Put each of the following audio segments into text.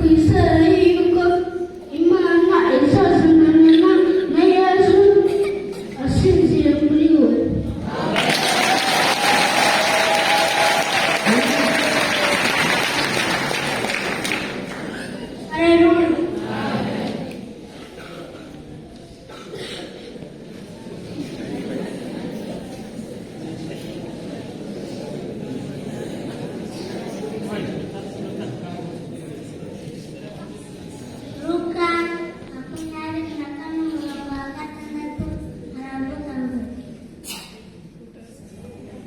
Twizere yuko Imana izazanana na Yesu asinziye muri we. Haleluya. Luka 24 umurongo wa 6 haravuga ngo: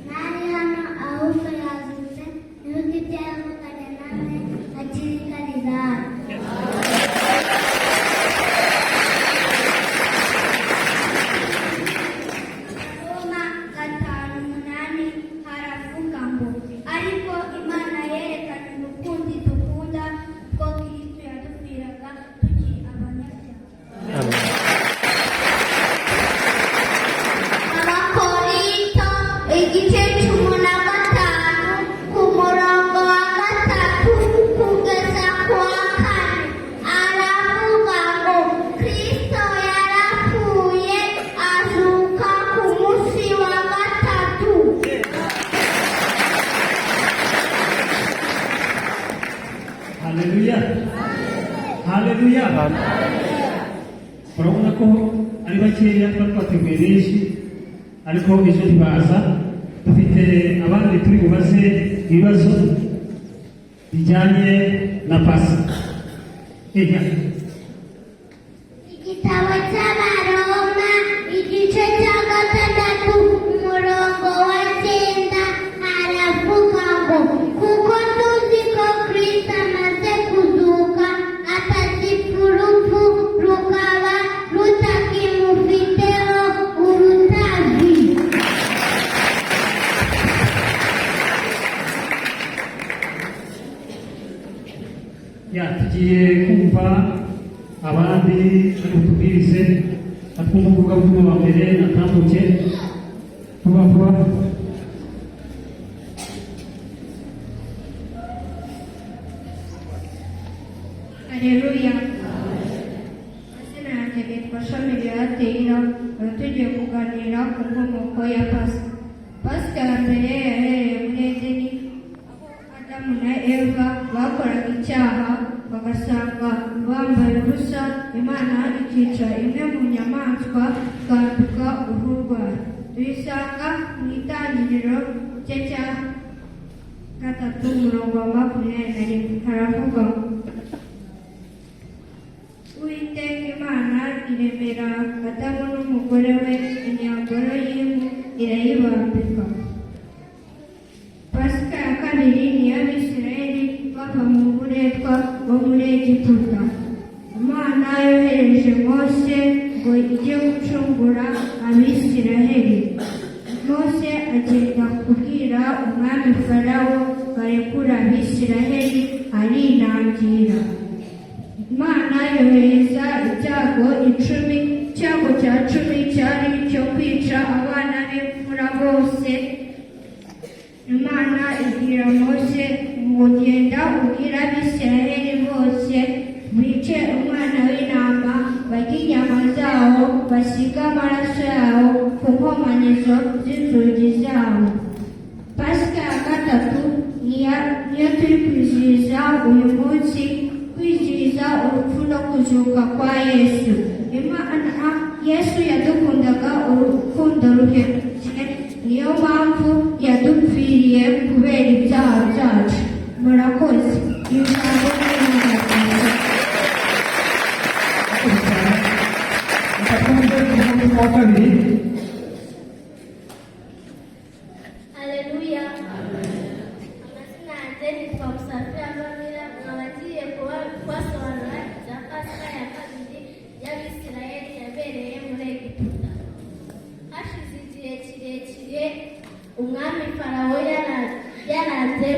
"Ntari hano, ahubwo yazutse, nibuke ibyo yavuganye namwe akiri i Galilaya." Roma 5:8 haravuga ngo: "Ariko Imana yerekanye urukundo idukunda ko Kristo yadupfiraga tukiri abanyabyaha." Abakorinto igice 15 ku murongo wa 3 kugeza ku wa 4 aravuga ngo: "Kristo yarapfuye, azuka ku munsi wa gatatu." Haleluya, haleluya! Urabona ko ari bakeya, twari twateguye benshi ariko ejo ntibaza. Dufite abandi turi bubaze ibibazo bijyanye na Pasika. Ega. Igitabo cy'Abaroma igice cya 6 umurongo wa 9 haravuga ngo: "Kuko tuzi ko Kristo amaze kuzuka atazipfa, urupfu rukaba rutakimufiteho urutazi." Ya, tugiye kumva abandi bari butubwirize, atwumva umuvugabutumwa wa mbere natambuke vuba vuba. Haleluya. Amazina yanjye nitwa Shami Taylor, tukaba tugiye kuganira ku nkomoko ya Pasika. Pasika ya mbere yahereye muri Edeni, aho Adamu na Eva bakoraga icyaha bagasanga bambaye ubusa, Imana ikica imwe mu nyamaswa ikambika uruhu rwayo. Tuyisanga mu Itangiriro igice cya 3 umurongo wa 21, haravuga ngo: "Uwiteka Imana iremera Adamu n'umugore we imyambaro y'impu, irayibambika." Pasika ya kabiri ni iy'Abisirayeli bava mu buretwa bwo muri Egiputa. Imana yohereje Mose ngo ijye gucungura Abisirayeli. Mose agenda kubwira umwami Farawo ngo arekure Abisirayeli, arinangira. Imana yohereza ibyago 10. Icyago cya 10 cyari icyo kwica abana b'imfura bose. Imana ibwira Mose ngo: "Genda ubwire Abisirayeli bose bice umwana w'intama, barye inyama zawo, basige amaraso yawo ku nkomanizo z'inzugi zabo." Pasika ya gatatu niyo turi kwizihiza uyu munsi, kwizihiza urupfu no kuzuka kwa Yesu. Imana Yesu yadukundaga urukundo ruhebuje, niyo mpamvu yadupfiriye kubera ibyaha byacu. Murakoze. Ijambo ry'Imana. Reka twumve umuvugabutumwa wa kabiri. Haleluya. Amazina yanjye nitwa Musafiri Amamira, nkaba ngiye kubasobanurira ibya Pasika ya kabiri y'Abisirayeli yabereye muri Egiputa. Hashize igihe kirekire umwami Farawo yaranze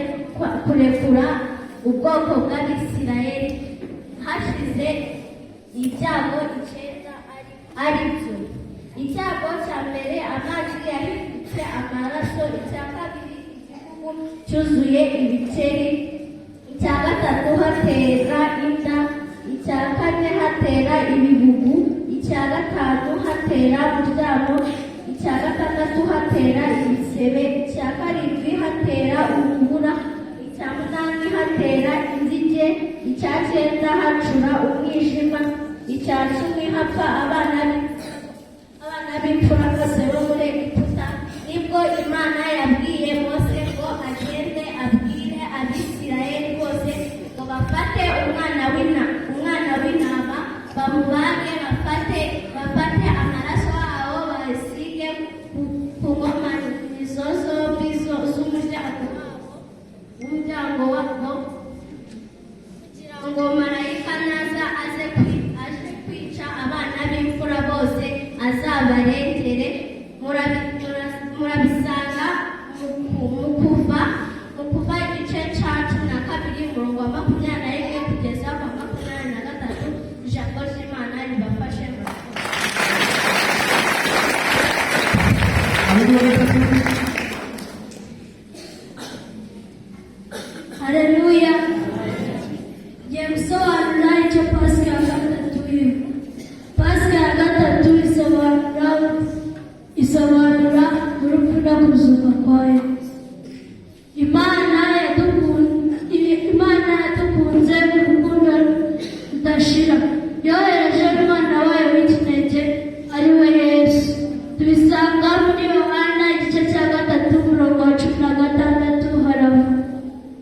kurekura ubwoko bw'Abisirayeli. Hashize ibyago 9, ari byo: icyago cya mbere, amazi yahindutse amaraso; icya kabiri, igihugu cyuzuye ibikeri; icya gatatu Gatatu hatera inda, icya kane hatera ibibugu, icya gatanu hatera muryamo, icya gatandatu hatera ibisebe, icya karindwi hatera urubura, icya munani hatera inzige, icya cyenda hacura umwijima, icya 10 hapfa abana b'imfura bose bo muri Egiputa. Nibwo Imana yabwiye Mose ngo agende abwire Abisirayeli bose ngo bafate umwana w'intama, bamubage, bafate amaraso yawo bayasige ku nkomanizo zombi z'umuryango wabo, w'umuryango wabo, kugira ngo marayika naza aje kwica abana b'imfura bose azabarengere. Murabisanga mu Kuva igice cya 12, umurongo wa 21 kugeza ku wa 23. Ijambo ry'Imana ribafashe. Murakoze. Hari undi wa gatatu? Haleluya! Ngiye gusobanura icyo Pasika ya gatatu iri. Pasika ya gatatu isobanura urupfu no kuzuka kwa Yesu. Imana yadukunze urukundo rudashira, yohereje Umwana wayo w'ikinege, ari we Yesu. Tubisanga muri Yohana igice cya 3, umurongo wa 16. Haravuga: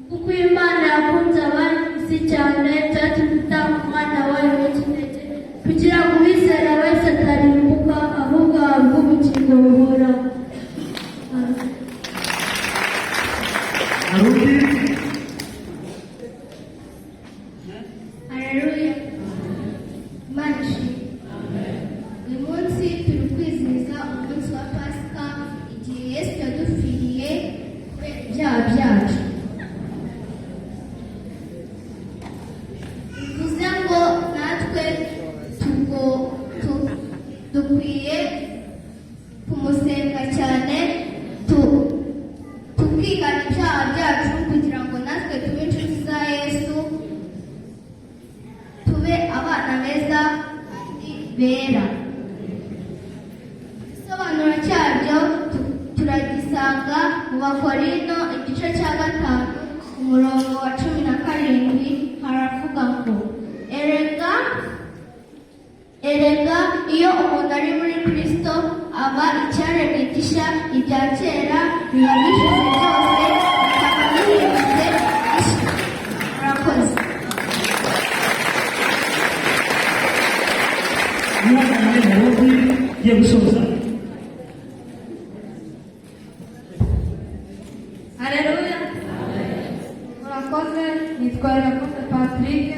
"Kuko Imana yakunze abari mu isi cyane, byatumye itanga Umwana wayo w'ikinege, kugira ngo uwizera wese atarimbuka, ahubwo ahabwe ubugingo buhoraho." Amen. Hari undi? Haleluya! Imana ishimwe. Uyu munsi turi kwizihiza umunsi wa Pasika, igihe Yesu yadupfiriye kubera ibyaha byacu. Bivuze ngo natwe dukwiye kumusenga cyane, tukigana ibyaha byacu, kugira ngo natwe tube inshuti za Yesu, tube abana beza kandi bera. Igisobanuro cyabyo turagisanga mu Bakorino igice cya 5, umurongo wa 17. Haravuga ngo: Erega iyo umuntu ari muri Kristo aba icyaremwe gishya, ibya kera biba bishize, byose bikaba bihindutse bishya." Murakoze. Mwihangane, hari undi ugiye gusoza? Haleluya! Murakoze. Nitwa Irakoze Patrick.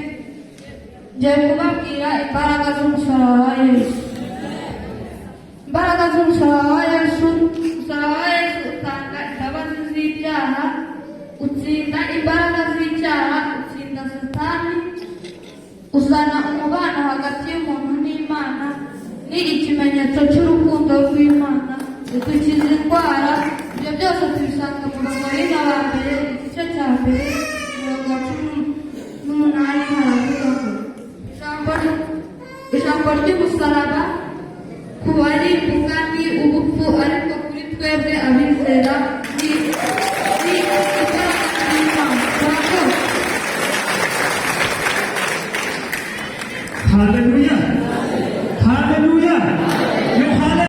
Ngiye kubabwira imbaraga z'umusaraba wa Yesu. Imbaraga z'umusaraba wa Yesu. Umusaraba wa Yesu utanga imbabazi z'ibyaha, utsinda imbaraga z'icyaha, utsinda Satani, uzana umubano hagati y'umuntu n'Imana, ni ikimenyetso cy'urukundo rw'Imana, udukiza indwara. Ibyo byose tubisanga mu Bakorinto ba mbere igice cya 1, umurongo wa 18. Haravuga ngo: Ijambo ry'umusaraba ku barimbuka ni ubupfu, ariko kuri twebwe abizera ni imbaraga z'Imana." Murakoze. Haleluya, haleluya.